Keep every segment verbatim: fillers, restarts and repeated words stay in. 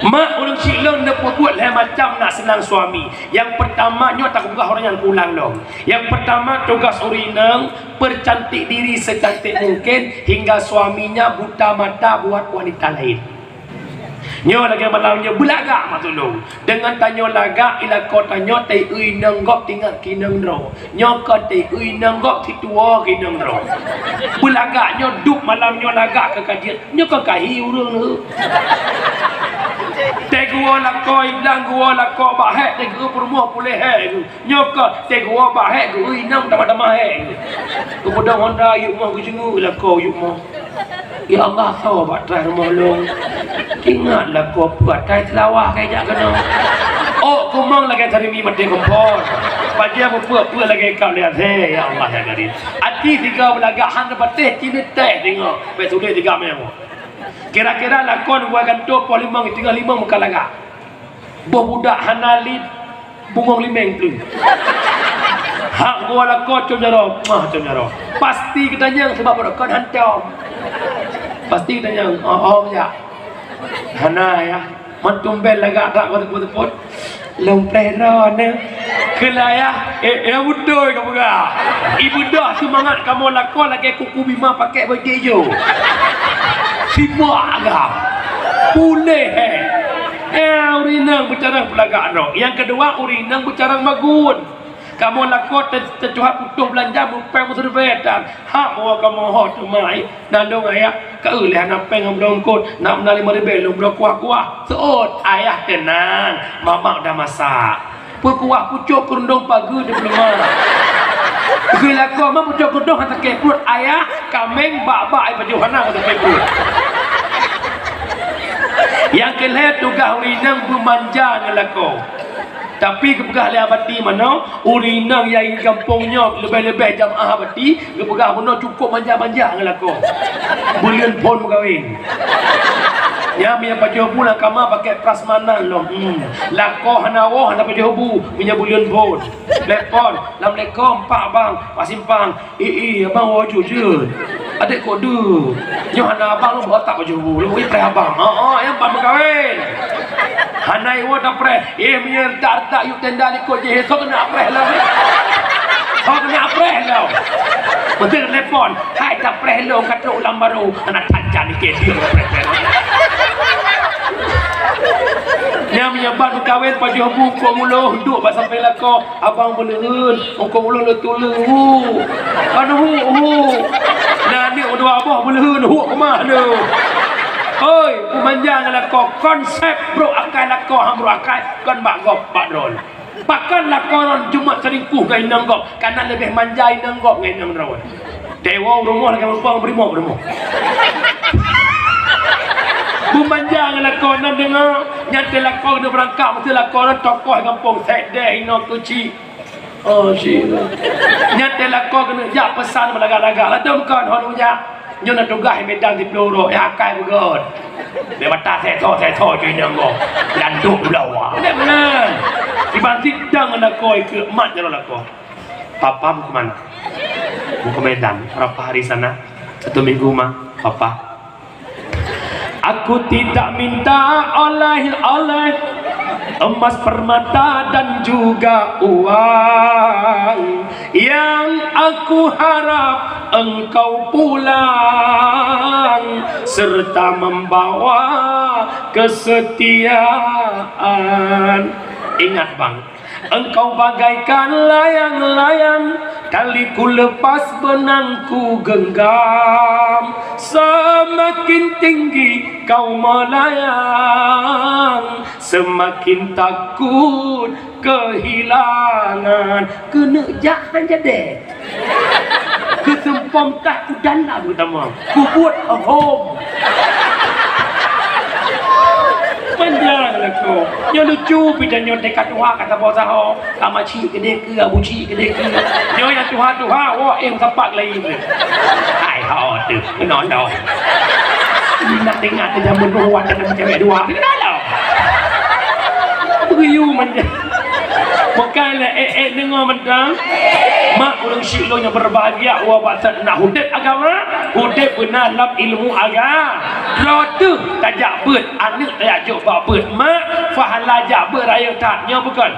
Mak ureueng syiek lôn neupeubuet lhée macam nak seunang suami. Nyang peurtama nyoe tapeugah ureueng nyang kulang lom. Nyang peurtama tugaih ureueng inong percantik diri secantik mungkin hingga suaminya buta mata buat wanita lain. Nyoe lagée malam nyoe beulagak mak tulông. Deungon tanyoe lagak, i lakoe tanyoe taieu inong gob tingat keu inong droe. Nyoe kon taieu inong gob situwoe keu inong droe. Beulagak nyoe duek malam nyoe lagak keu ka jeuet. Nyoe kon kahi ureueng lé. Teuguwoe lakoe, iblang guwoe lakoe bak hék teuguwoe peurumoh puléh hék. Nyoe kon teuguwoe bak hék geu inong tamah-tamah hék. Geupeudong honda yue moh geujeungeuk lakoe yue moh. Ya Allah, soe bak traih rumoh lôn? Ingat lakoe peue atai seulawah keu jak keunoe. Oh, kumong lagée sarimi maté kompor. Pajan mupeue-peue lagée kap lé asée, ya Allah ya Karim. Até sigoe beulagak han teupatéh cit neutéh singoh, bék sulet sigoe meuwoe. Kira-kira lakoe buah gantoe poh limong teungoh limong meuka lagak. Boh budak hana lé bungong limeng plueng. Hak geuwoe lakoe com jaroe, mah com jaroe. Pasti geutanyong sabab beurokon hantom. Pasti geutanyong, oh, oh, ya. Hana ya. Meutumbén lagak that keu teupot-teupot. Lôn preh droeneuh. Keu layah, eh, eh, beutôi kapeugah. Ibeudôh seumangat kamoe lakoe lagée kuku bima pakék bajée ijo. Sibak agam. Puléh, eh. Eh, ureueng inong beucarang peulagak droe. Nyang keudua, ureueng inong beucarang magun. Kamoe lakoe te-, teucuhat putôh beulanja meupéng meuseureubeue tan. Hak woe kamoe ho teuma, eh. Nandong ayah, ka eu lé hana péng ngon bloe eungkôt, nak meunan limong ribée lôn bloe kuah-kuah. Seuôt, ayah teunang, mamak udah masak. Peukuah pucôk keurundong pageue di peuleumah. Keu lakoe ma pucôk keurundong hana sakét pruet, ayah, kaméng, bak-bak, ai pajoh hana sakét pruet. Nyang keu lhée tugaih ureueng inong beumanja ngon lakoe. Tapi geupeugah lé Abati manoe, ureueng inong nyang i gampông nyoe leubeh-leubeh jamaah Abati, geupeugah meunoe cukôp manja-manja ngon lakoe. Buleuen phon meukawen. Nyan meunyo pajoh bu lam kama pakék prasmanan lom. Hmm. Lakoe hana woe hana pajoh bu, meunyo buleuen phon. Telepon, "Assalamualaikum, Pak Abang, Pak Simpang." "Ih, ih, abang woe jujur. Adék kok deuh. Nyoe hana abang lôn bak otak bak jumbu. Lôn bri preh abang." "Oh, oh, nyang ban meukawen." Hana iwoe tapreh. "Eh, meunyoe retak-retak yub tenda likot jih, soe keuneuk apreh lom? Soe keuneuk apreh lom?" Beutôi telepon. "Hai, tapreh lôn ka trok lam barô." Hana that jan ikée dieng apreh-preh. Nyan meunyoe ban meukawen pajoh bu kok muloh duek bak sampéng lakoe. "Abang beuleuheun, eungkôt ulôn lôn tuleueng hu." "Ban hu, hu." Na aneuk dua boh beuleuheun hu keumah lôn. Hoi, peumanja ngon lakoe, konsep brôk akai lakoe han brôk akai kon bak gob, bak droe. Pakon lakoe droe jeuet meuselingkuh ngon inong gob, kareuna leubeh manja inong gob ngon inong droe. Dewa rumoh lagée muphom beurimong rumoh. Beumanja ngon lakoe nan deungoe, nyan teuh lakoe keuneuk beurangkat, meusti lakoe nan tokoh gampông, sék deh inoe keuchik. Oh, si. Nyan teuh lakoe keuneuk jak peusan meulagak-lagak. Ladôm kon hon ujak. Nyoe na tugaih Medan siplôh uroe, ya akai beugôt. Bek mata seso-seso cuy nyang goh. Landok bulawa. Nyan meunan. Iban sidang lakoe keu mat jaroe lakoe. Papa mau ke mana? Mau ke Medan. Berapa hari sana? Satu minggu, Ma. Papa. Aku tidak minta oleh-oleh, emas, permata, dan juga uang. Yang aku harap engkau pulang serta membawa kesetiaan. Ingat, Bang, engkau bagaikan layang-layang, tali ku lepas, benang ku genggam. Semakin tinggi kau melayang, semakin takut kehilangan. Keuneuk jak han jadeh. Keuseumpom tah kudan na beutama. Kubuet hom. Panjang lakoe. Nyoe lucu pih tanyoe teuka tuha ka saboh saho. Ka ma chik keudeh keu, abu chik keudeh keu. Nyoe nyang tuha-tuha, woe éh sapat laén. Hai ho teuh, keunoe lom. Ingat-ingat teuh jameun dua, teuh cewek dua. Keunoe lom. Beuyuem manja. Bukan lah, eh, eh, deungoe mantong. Mak ureueng syik lôn nyang berbahagia, wa bak that na udeb agama, udeb beuna lam ilmu aga-, Droe teuh tajak beuet, aneuk tajak jok bak beuet. Mak, pahala jak beuet rayeuk that, nyoe bukon?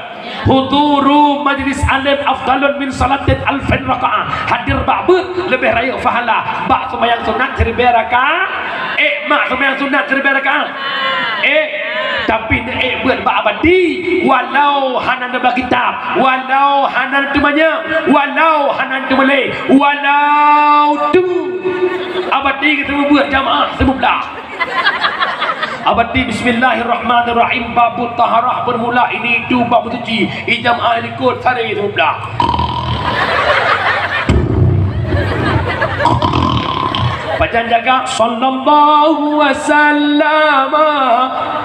Huduru majlis alim afdalun min salatin alfin rakaah. Hadir bak beuet leubeh rayeuk pahala bak seumayang sunat siribèe rakaat. Eh, mak, seumayang sunat siribèe rakaat? Eh, tapi neuék beuet bak abati, walau hana neuba kitab, walau hana neuteumanyong, walau hana neuteumulé, walau tu abati geuteumeubeuet jamaah seumeublah. Abati, bismillahirrahmanirrahim. Babut taharah bermula ini itu bab suci. Ijam ahli kot sari sebelah. Pajan jaga sallallahu wasallam.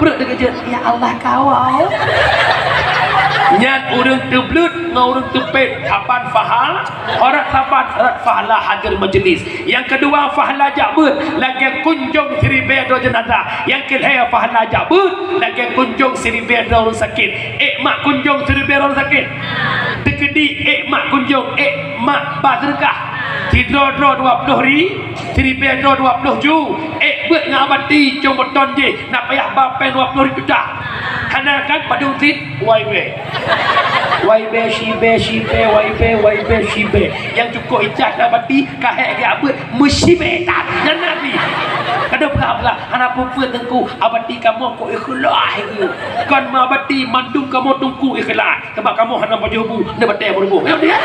Perut terkejut. Ya Allah kawal. Nyat ureueng teubleut ngon ureueng teupet saban pahala. Orang saban, orang pahala hadir majlis. Nyang keudua, pahala jak beuet lagèe kunjông siribèe droe jeunazah. Nyang keulhèe, pahala jak beuet lagèe kunjông siribèe droe ureueng sakét. Ék mak kunjông siribèe droe ureueng sakét. Teukeudi ék mak kunjông, ék mak ba seudeukah. Sidroe-droe dua ploh ri-, siribèe droe dua ploh ju. Ék beuet ngon abati cong beuton jih, na payah ba péng dua ploh juta. Hana kan padum sit? Wai bèe. Wai bèe, sibèe, sibèe, wai bèe, wai bèe, sibèe. Nyang cukôp icah na abati, ka hék geubeuet, meusibèe that. Nyan nabi. Kada peugah-peugah, hana peue-peue teungku, abati kamoe kok ikhlas. Kon ma abati, mandum kamoe teungku ikhlas. Teuma kamoe hana pajoh bu, na batèe meuruboh. Ya, dia.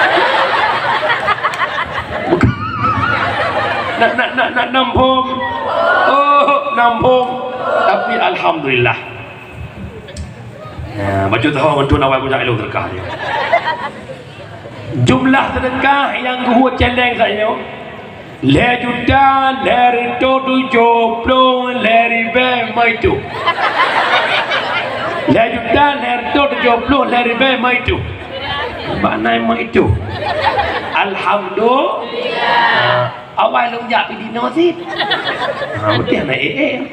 Nak, nak, nak, nak nampung. Oh, nampung. Tapi alhamdulillah. Ya, bacut tahu betul awai kujak elok seudeukah dia. Jumlah seudeukah nyang geuhue céléng saat nyoe, lhèe juta, lhèe reutôh tujoh ploh, lhèe ribèe meuitu. Lhèe juta, lhèe reutôh tujoh ploh, lhèe ribèe meuitu. Bak nai meuitu. Alhamdulillah. Awai lôn jak pih dinoe cit. Ha, beutôi hana ék-ék.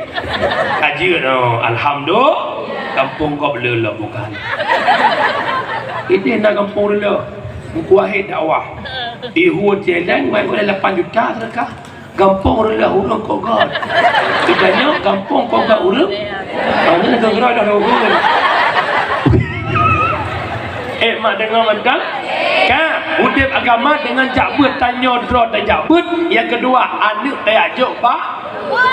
Ka jeuet, oh, alhamdulillah. Gampông gob le lom bukan. Idéh na gampông le. Meukuahe dakwah. Ihue céléng, mai ulèe lapan juta seudeukah. Gampông le ureueng kok gob. Kita nyoe gampông kok gob ureueng. Ha, nyoe geura dah ureueng. Eh, mak deungoe mantong? Ka, udép agama deungon jak beuet, tanyoe droe tajak beuet. Nyang keudua, aneuk tajak jok bak.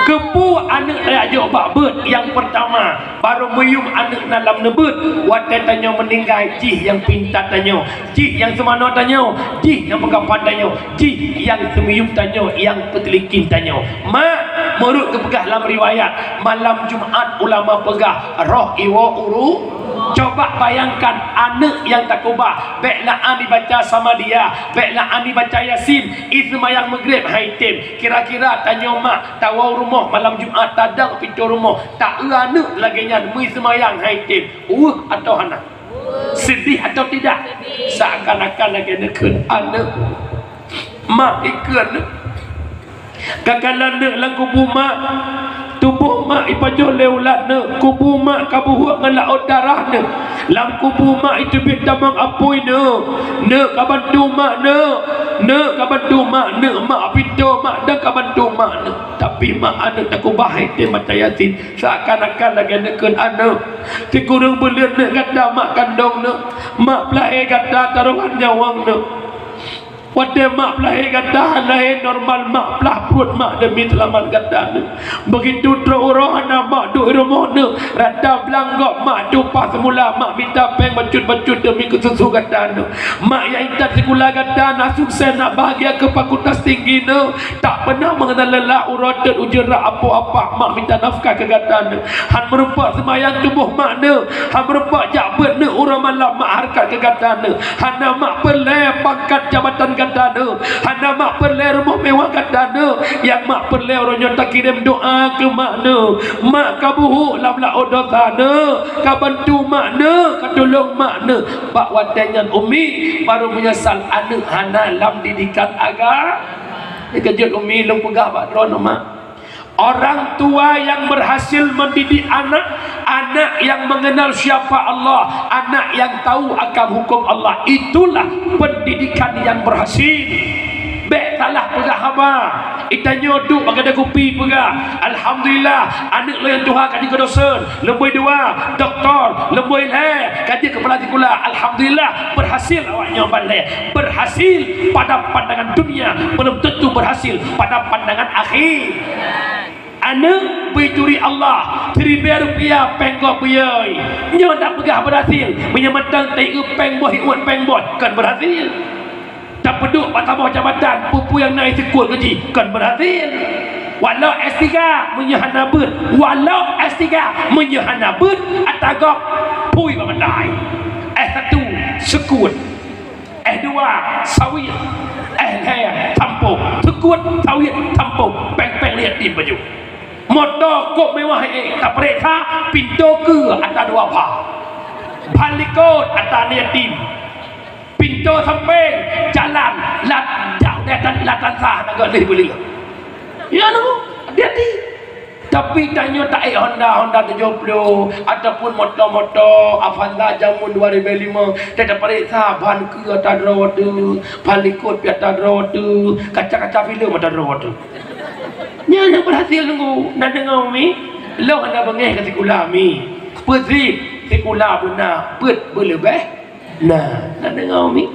Keupeue aneuk tajak jok bak beuet? Nyang peurtama, barô meuyuem aneuk na lam neubeuet. Watèe tanyoe meuninggai, jih nyang pinta tanyoe, jih nyang seumanoe tanyoe, jih nyang peukapan tanyoe, jih nyang seumiyueb tanyoe, nyang peuteulikin tanyoe. Mak, meureuet geupeugah lam riwayat, malam Jumat ulama peugah, roh iwoe uru. Coba bayangkan aneuk nyang takeubah, bèk la'an ibaca Samadiyah, bèk la'an ibaca Yasin, i seumayang Maghrib han item. Kira-kira tanyoe mak, tawoe u rumoh malam Jumat, tadong pintoe rumoh, taeu aneuk lagèe nyan, meuseumayang han item. Weueh atau hana? Sedih atau tidak? Seakan-akan lagèe neukheun aneuk. Mak ikheun neuk. Ka kalon neuk lam kubu mak. Tuboh mak ipajoh lé ulat neuk. Kubu mak ka buhok ngon laôt darah neuk. Lam kubu mak iteubiet tamong apui neuk. Neuk ka bantu mak neuk. Neuk ka bantu mak neuk. Mak pintoe mak dan ka bantu mak neuk. Tapi mak aneuk takeubah han item baca Yasin. Seakan-akan lagèe neukheun aneuk. Sikureueng buleuen neuk gata mak kandông neuk. Mak peulahé gata tarohan nyawöng neuk. Watèe mak peulahé gata hana lahé normal, mak peulaih pruet mak demi seulamat gata neuk. Beugitu trôk uroe hana mak duek i rumoh neuk, rata blang gob mak tumpah seumula, mak mita péng bacut-bacut demi keu susu gata neuk. Mak nyang intat sikula gata na sukses, na bahgia keu fakultas tinggi neuk, tak peunah meungeunal leulah uroe teuk ujeuen rab apoh apah mak mita nafkah keu gata neuk. Han meurumpok seumayang tuboh mak neuk, han meurumpok jak beuet neuk uroe malam mak hareukat keu gata neuk. Hana mak peureulèe pangkat jabatan gata neuk, hana mak peureulèe rumoh mewah gata neuk. Nyang mak peureulèe uroe nyoe takirém doa keu mak neuk. Mak ka buhok lam laôt dosa neuk, ka bantu mak neuk, ka tulông mak neuk. Bak watèe nyan umi barô meunyeusal aneuk hana lam didikan agama. Teukeujot umi lôn peugah bak droeneuh mak. Orang tua yang berhasil mendidik anak, anak yang mengenal siapa Allah, anak yang tahu akan hukum Allah, itulah pendidikan yang berhasil. Bék salah peugah haba. Itanyoe duek bak gadée kupi peugah, "Alhamdulillah, aneuëk lôn nyang tuha ka jeuet keu dosen, lumboi dua, doktor, lumboi lhée, ka jeuet keu peula sikula. Alhamdulillah, berhasil awak nyoe ban lhée." Berhasil pada pandangan dunia, belum tentu berhasil pada pandangan akhé. Aneuëk beuturi Allah, siribée rupiah péng gob beuyôi. Nyoe tapeugah berhasil, meunyoe mantong taieu péng boh, iuet péng boh, kon berhasil. Tapeuduek bak saboh jabatan, peue-peue nyang na iseukôt keu jih, kon berhasil. Walau S tiga meunyoe hana beuet, walau S tiga meunyoe hana beuet, ata gob phui bak mata. S satu seukôt, S dua sawiet, S lhée tampông, seukôt sawiet tampông, péng-péng lhée tim baju. Moto kôk mewah, eh, tapeuriksa, pintoe keue ata dua bha. Bha likot ata aneuk yatim. Pintoe sampéng jalan lat jak latan, latan sah na geuh lheueh beuleueh. Ya nunggu, hati-hati. Tapi tanyoe taék Honda, Honda tujoh ploh ataupun moto-moto Avanza jameun dua ribu lima, tapeuriksa ban keue ata droe teuh, ban likot pih ata droe teuh, kaca-kaca filem ata droe teuh. Nyan nyang berhasil nunggu, na deungoe mi? Lôn hana beungéh keu sikula mi. Peuet cit sikula beuna, beuet beuleubeh. Nah, na deungoe mi?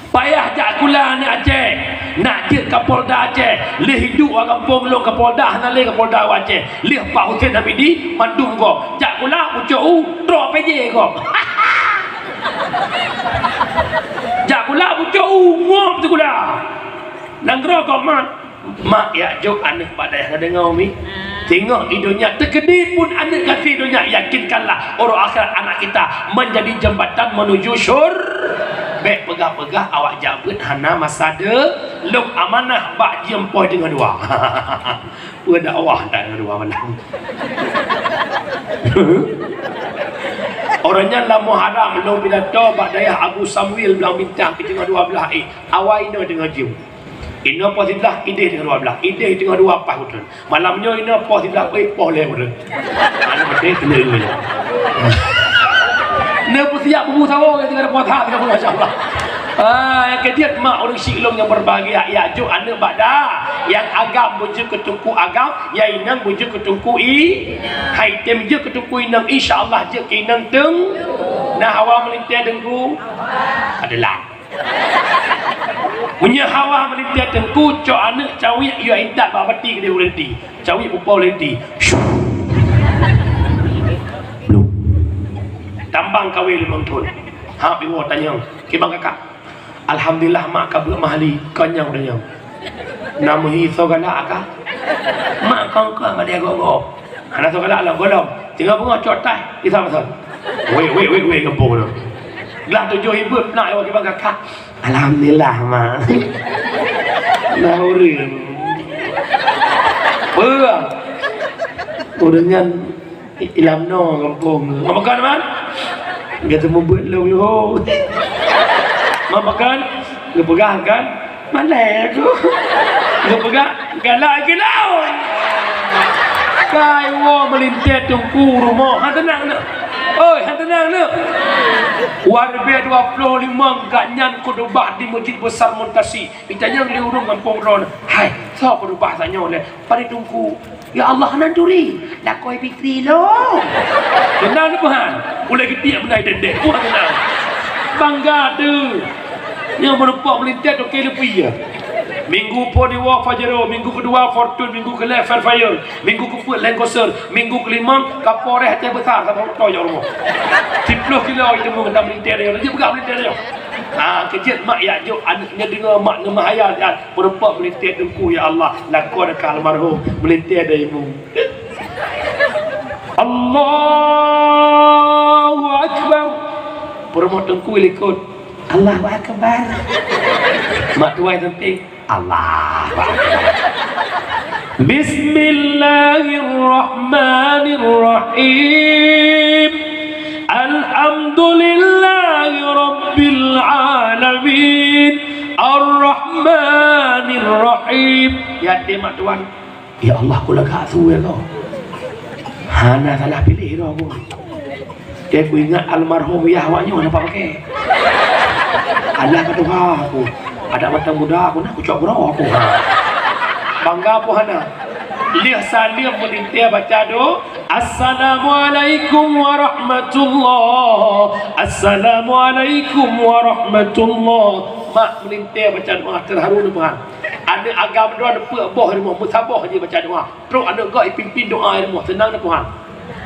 Payah jak sikula aneuk Aceh, nak jeuet Kapolda Aceh. Lheueh iduek u gampông lôn Kapolda hana lé, Kapolda u Aceh. Lheueh Pak Hussein Hamidi mandum gob. Jak sikula pucok u, trok P J gob. Jak sikula pucok u, ngop sikula. Nanggroe gob mat. Mak yak jok aneuk bak dayah, na deungoe mi? Teungoh i donya teukeudi pun aneuk gasien donya, yakinkanlah uroe akhirat anak kita menjadi jembatan menuju syur-, bék peugah-peugah awak jak beuet hana masa de-, lôn amanah bak jeuem poh teungoh dua. Peue dakwah teungoh dua malam. Uroe nyan lam Muharram lôn pidato bak dayah Abu Samuel Blang Bintang keu teungoh dua blaih, eh, awai inoe teungoh jeuem. Inoe poh siblaih, ideh teungoh dua blaih, ideh teungoh dua paih uteuen. Malam nyoe inoe poh siblaih, eh, poh lhée uteuen. Aneuk beutôi keuneuk nyoe. Neupeusiap bubu sawo nyang tinggai puasa, tinggai puasa, masya Allah. Ah, nyang keujeuet mak ureuëng syik lôn nyang berbahagia, yak jok aneuk bak da, nyang agam beujeuet keu teungku agam, nyang inong beujeuet keu teungku i-, hai tem jeuet keu teungku inong, insya Allah jeuet keu inong teung. Nah, hawa meulintée teungku. Adalah. Meunyoe hawa meulintée teungku, cok aneuk cawiek yue intat bak pati keudeh ureuëng ti. Cawiek pupau lé ti. Blum. Tambang kawé limong thon. Ha, piwoe tanyong. Kiban kakak. Alhamdulillah mak ka beuet mahli. Konyang tanyong. Na meuhi soe galak ka? Mak kong-kong ada gob-gob. Hana soe galak lom, gohlom. Teungoh beungoh cok tai, isa mason. Weh, weh, weh, weh, gampông tu. Glah tujoh ibu, nak awak kiban kakak. Alhamdulillah, mak. Nah, ureueng. Peue? Ureueng nyan ilam no gampông. Ngapa kan, man? Gata mubuet lôn lho. Ngapa kan? Geupeugah kan? Malée aku. Geupeugah, galak lagi lawan. Kai woe meulintée teungku rumoh. Han teunang neuk. Oi, han teunang neuk. Waribée dua ploh limong gobnyan khutubah di Masjid Besar Muntasi. Itanyong lé ureueng gampông droe, "Hai, soe khutubah tanyoe lé?" Padé teungku. Ya Allah, hana turi. Lakôi Fitri lom. Beuna ni Tuhan. Ulée geutiek beuna idendek. Wah, beuna. Bangga tu. Nyang meurumpok meulintée toke leupie. Minggu po diwoe Pajero, minggu keudua Fortuner, minggu keulhée Vellfire, minggu keupeuet Land Cruiser, minggu keulimong Kapolres Aceh Besar, saboh moto jak rumoh. Siplôh kilo iteumeu gata meulintée nyoe. Laju peugah meulintée nyoe. Ha, keujeuet mak yak jok aneuk nyan deungoe mak ngon meuhayal nyan. Meurumpok meulintée teungku, ya Allah, lakoe ka almarhum meulintée daimu. Allahu Akbar. Peurumoh teungku likot. Allahu Akbar. Mak tuai sampéng. Allahu Akbar. Bismillahirrahmanirrahim. Alhamdulillahi rabbil alamin. Arrahmanirrahim. Ya, tema Tuhan. Ya Allah, ku lagak su ya Allah. Hana salah pilih dah aku. Dia ku ingat almarhum yah awak nyoe nampak pakai. Allah ka tuha aku. Adak mantong muda aku na, kucok bro aku. Ha. Bangga pun hana. Lheueh saleuem meulintèe baca doa, "Assalamualaikum warahmatullah. Assalamualaikum warahmatullah." Mak meulintèe baca doa, teuharu neupeue han. Aneuk agam droe neupeuet boh di rumoh, meusaboh jih baca doa. Trok aneuk gob ipimpin doa di rumoh, seunang neupeue han.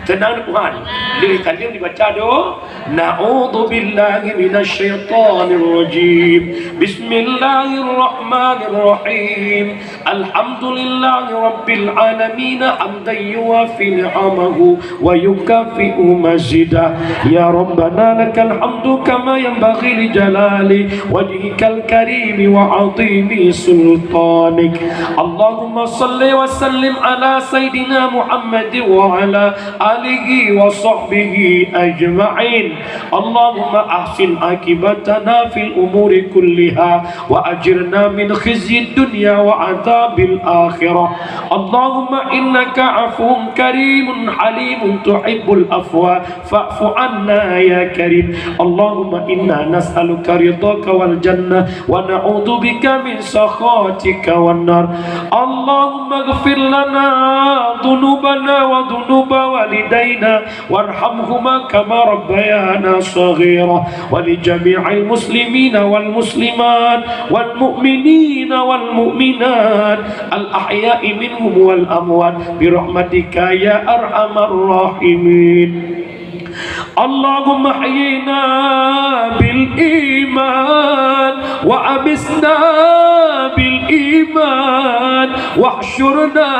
Seunang neupeue han. Lheueh saleuem dibaca doa, "Na'udzubillahi minasyaitonirrajim. Bismillahirrahmanirrahim. Alhamdulillahi rabbil alamin, hamdan yuwafi ni'amahu wa yukafi'u mazidah. Ya Rabbana lakal hamdu kama yanbaghi li jalali wajhikal karimi wa azimi sultanik. Allahumma salli wa sallim ala sayyidina Muhammad wa ala alihi wa sahbihi ajma'in. Allahumma ahsin aqibatana fil umuri kulliha wa ajirna min khizyid dunya wa adzabil akhirah. Allahumma innaka afuwun karimun halimun tuhibbul afwa fa'fu anna ya karim. Allahumma inna nas'aluka ridhaka wal jannah wa na'udzubika min sakhatika wan nar. Allahumma ighfir lana dzunubana wa dzunuba walidaina warhamhuma kama rabbayana shaghira, wa li jami'il muslimina wal muslimat wal mu'minina wal mu'minat al ahya'i minhum wal amwat bi rahmatika ya arhamar rahimin. Allahumma ahyina bil iman wa amisna bil iman wahsyurna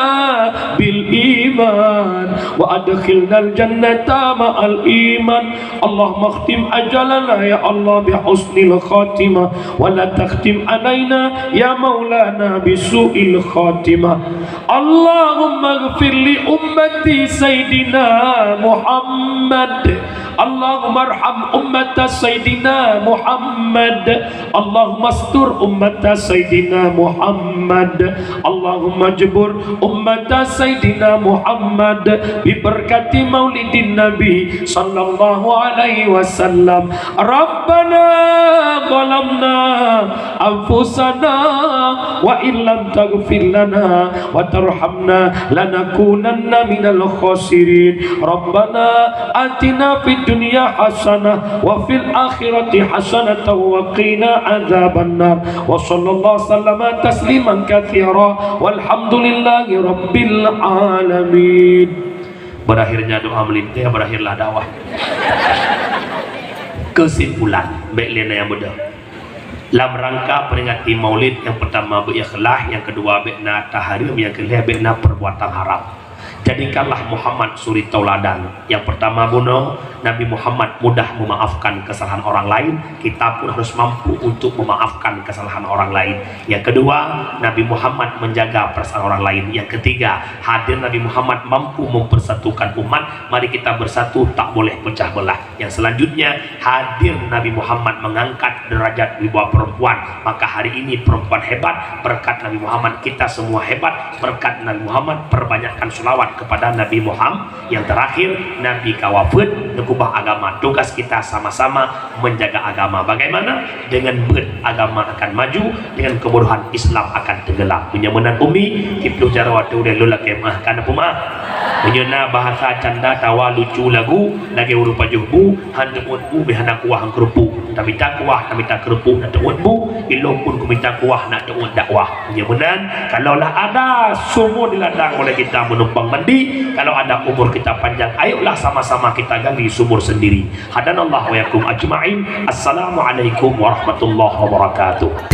bil iman wa adkhilnal jannata ma'al iman. Allahumma khtim ajalana ya Allah bi husnil khatimah wa la takhtim alaina ya maulana bi su'il khatimah. Allahumma ighfir li ummati sayyidina Muhammad. Allahumma arham ummata sayyidina Muhammad. Allahumma astur ummata sayyidina Muhammad. Allahumma jbur ummata sayyidina Muhammad bi barakati maulidin nabi sallallahu alaihi wasallam. Rabbana zalamna anfusana wa illam taghfir lana wa tarhamna lanakunanna minal khasirin. Rabbana atina fid dunya hasanah wa fil akhirati hasanatan wa qina adzabannar. Wa sallallahu sallama tasliman katsira. Walhamdulillahi rabbil alamin. Berakhirnya doa meulintèe, berakhirlah dakwah. Kesimpulan, bèk lé na nyang beudôh. Lam rangka peringati Maulid, nyang pertama beuikhlas, nyang kedua bèk na tahareuem, nyang keulhèe bèk na perbuatan haram. Jadikanlah Muhammad suri tauladan. Nyang pertama bunoe, Nabi Muhammad mudah memaafkan kesalahan orang lain, kita pun harus mampu untuk memaafkan kesalahan orang lain. Yang kedua, Nabi Muhammad menjaga perasaan orang lain. Yang ketiga, hadir Nabi Muhammad mampu mempersatukan umat. Mari kita bersatu, tak boleh pecah belah. Yang selanjutnya, hadir Nabi Muhammad mengangkat derajat wibawa perempuan. Maka hari ini perempuan hebat, berkat Nabi Muhammad kita semua hebat, berkat Nabi Muhammad perbanyakkan selawat kepada Nabi Muhammad. Yang terakhir, Nabi ka wafeuet, neukeubah agama. Tugas kita sama-sama menjaga agama. Bagaimana? Dengan beuet agama akan maju, dengan kebodohan Islam akan tenggelam. Meunyoe meunan Umi, tiep lheueh jaroe ateueh ulèe lôn lakèe meu'ah, ka na peumaaf. Meunyoe na bahasa canda, tawa, lucu, lagu, lagèe ureueng pajoh bu, han teu'uet bu, bèk hana kuah ngon keureupuk. Tamita kuah, tamita keureupuk, na teu'uet bu, ilôn pun kumita kuah, na teu'uet dakwah. Meunyoe meunan, kalaulah ada sumur di ladang boleh kita menumpang mandi, kalau ada umur kita panjang, ayolah sama-sama kita gali sumur sendiri. Hadanallahu wa iyyakum ajma'in. Assalamualaikum warahmatullahi wabarakatuh.